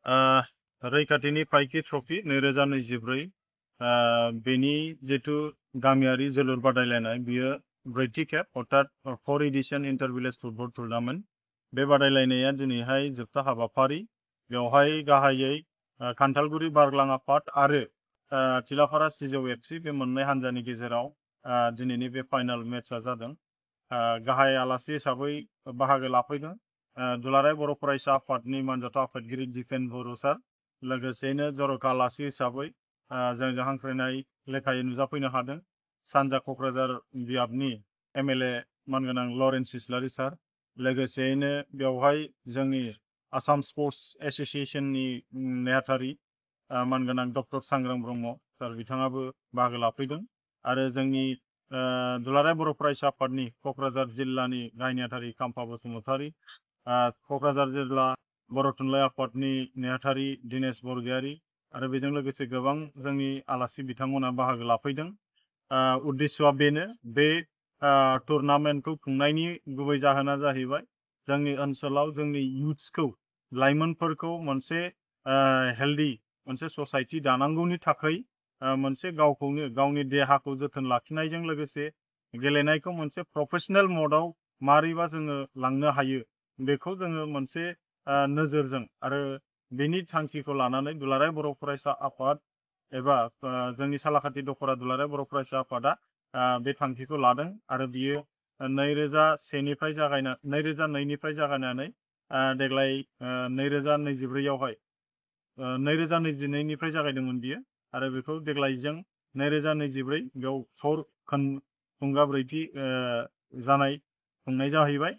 रैखाथिनि फाइकि ट्रफि 2024 बेनि जितु गामियारि जोलुर बादायलायनाय बियो ब्रैथि खेब अर्थात 4 edition inter village football tournament बे बादायलायनाया दिनैहाय जोबथा हाबाफारि बेवहाय गाहायै खान्थालगुरि बारग्लां आफाद आरो थिलाफारा सिजौ एफसि बे मोननै हान्जानि गेजेराव दिनैनि बे फाइनाल मेचआ जादों गाहाय आलासि हिसाबै बाहागो लाफैदों दुलाराय बर' फरायसा आफादनि मानजाथाव आफादगिरि दिपेन बर' सार लोगोसेयैनो जर'खा आलासि हिसाबै जोंजों हांख्रायनाय लेखायै नुजाफैनो हादों सानजा क'क्राझार बियाबनि MLA मानगोनां लरेन्स इस्लारि सार लोगोसेयैनो बेवहाय जोंनि आसाम स्पर्ट्स एस'सिएशननि नेहाथारि मानगोनां डक्टर सांग्रां ब्रह्म सार बिथाङाबो बाहागो लाफैदों आरो जोंनि दुलाराय बर' फरायसा आफादनि क'क्राझार जिल्लानि गाहाय नेहाथारि खाम्फा बसुमतारी क'क्राझार जिल्ला बर' थुनलाइ आफादनि नेहाथारि दिनेश बरगयारी आरो बेजों लोगोसे गोबां जोंनि आलासि बिथांमोना बाहागो लाफैदों उद्देश्यआ बेनो बे टुर्नामेन्टखौ खुंनायनि गुबै जाहोना जाहैबाय जोंनि ओनसोलाव जोंनि इयुथ्सखौ लाइमोनफोरखौ मोनसे हेल्दी मोनसे ससाइटि दानांगौनि थाखाय मोनसे गावखौनो गावनि देहाखौ जोथोन लाखिनायजों लोगोसे गेलेनायखौ मोनसे प्रफेशनेल मडआव मारैबा जोङो लांनो हायो बेखौ जोङो मोनसे नोजोरजों आरो बेनि थांखिखौ लानानै दुलाराय बर' फरायसा आफाद एबा जोंनि सालाकाथि दख'रा दुलाराय बर' फरायसा आफादा बे थांखिखौ लादों आरो बियो 2001निफ्राय जागायना 2002निफ्राय जागायनानै देग्लाय 2024आवहाय 2022निफ्राय जागायदोंमोन बियो आरो बेखौ देग्लायजों 2024 बेयाव खुंगा ब्रैथि जानाय खुंनाय जाहैबाय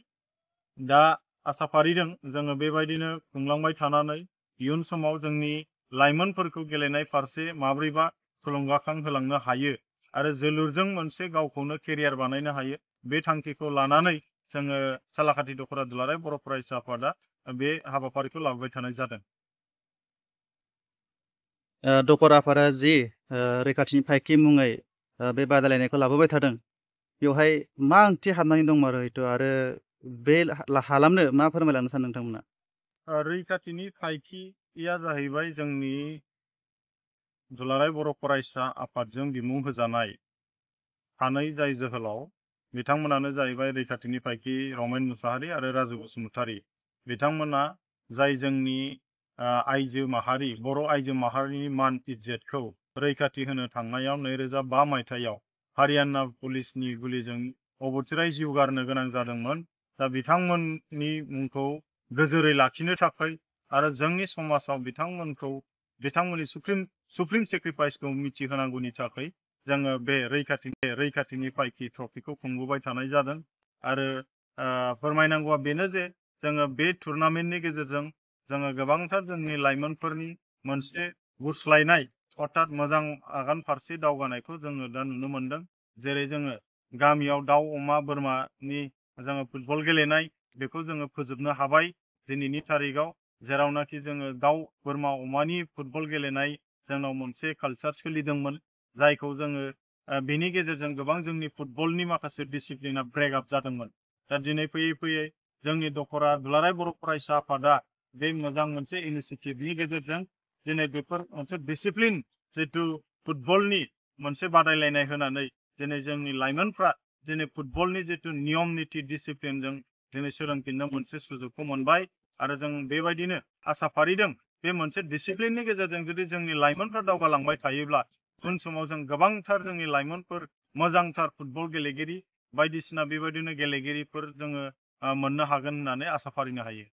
दा आसा फारिदों जोङो बेबायदिनो खुंलांबाय थानानै इयुन समाव जोंनि लाइमोनफोरखौ गेलेनाय फारसे माब्रैबा थुलुंगाखां होलांनो हायो आरो जोलुरजों मोनसे गावखौनो केरियार बानायनो हायो बे थांखिखौ लानानै जोङो सालाकाथि दख'रा दुलाराय बर' फरायसा आफादा बे हाबाफारिखौ लाबोबाय थानाय जादों दख'रा आफादा जि रैखाथिनि फाइकि मुङै बे बादायलायनायखौ लाबोबाय थादों बेवहाय मा ओंथि हाबनानै दंमारो हयथ' आरो बे हालामनो मा फोरमायलांनो सानो नोंथांमोना रैखाथिनि फाइकिया जाहैबाय जोंनि दुलाराय बर' फरायसा आफादजों बिमुं होजानाय सानै जाय जोहोलाव बिथांमोनानो जाहैबाय रैखाथिनि फाइकि रमेन मुसाहारि आरो राजु बसुमतारी बिथांमोना जाय जोंनि आइजो माहारि बर' आइजो माहारिनि मान इज्जतखौ रैखाथि होनो थांनायाव 2005 मायथाइयाव हारियाना पुलिसनि गुलिजों अबथिराय जिउ गारनो गोनां जादोंमोन दा बिथांमोननि मुंखौ गोजोरै लाखिनो थाखाय आरो जोंनि समाजाव बिथांमोननि सुप्रिम सेक्रिफाइसखौ मिथिहोनांगौनि थाखाय जोङो बे रैखाथिनि फाइकि ट्रफिखौ खुंबोबाय थानाय जादों आरो फोरमायनांगौआ बेनो जे जोङो बे टुर्नामेन्टनि गेजेरजों जोङो गोबांथार जोंनि लाइमोनफोरनि मोनसे गुस्लायनाय अर्थात मोजां आगान फारसे दावगानायखौ जोङो दा नुनो मोनदों जेरै जोङो गामियाव दाउ अमा बोरमानि जोङो फुटबल गेलेनाय बेखौ जोङो फोजोबनो हाबाय दिनैनि थारिखआव जेरावनाखि जोङो दाउ बोरमा अमानि फुटबल गेलेनाय जोंनाव मोनसे कालचार सोलिदोंमोन जायखौ जोङो बेनि गेजेरजों गोबां जोंनि फुटबलनि माखासे डिसिप्लिना ब्रेकआप जादोंमोन दा दिनै फैयै फैयै जोंनि दख'रा दुलाराय बर' फरायसा आफादा बे मोजां मोनसे इनिसियेटिभनि गेजेरजों दिनै बेफोर मोनसे डिसिप्लिन जितु फुटबलनि मोनसे बादायलायनाय होनानै दिनै जोंनि लाइमोनफ्रा दिनै फुटबलनि जितु नियम निति डिसिप्लिनजों दिनै सोलोंफिननो मोनसे सुजुगखौ मोनबाय आरो जों बेबायदिनो आसा फारिदों बे मोनसे डिसिप्लिननि गेजेरजों जुदि जोंनि लाइमोनफ्रा दावगालांबाय थायोब्ला उन समाव जों गोबांथार जोंनि लाइमोनफोर मोजांथार फुटबल गेलेगिरि बायदिसिना बेबायदिनो गेलेगिरिफोर जोङो मोननो हागोन होननानै आसा फारिनो हायो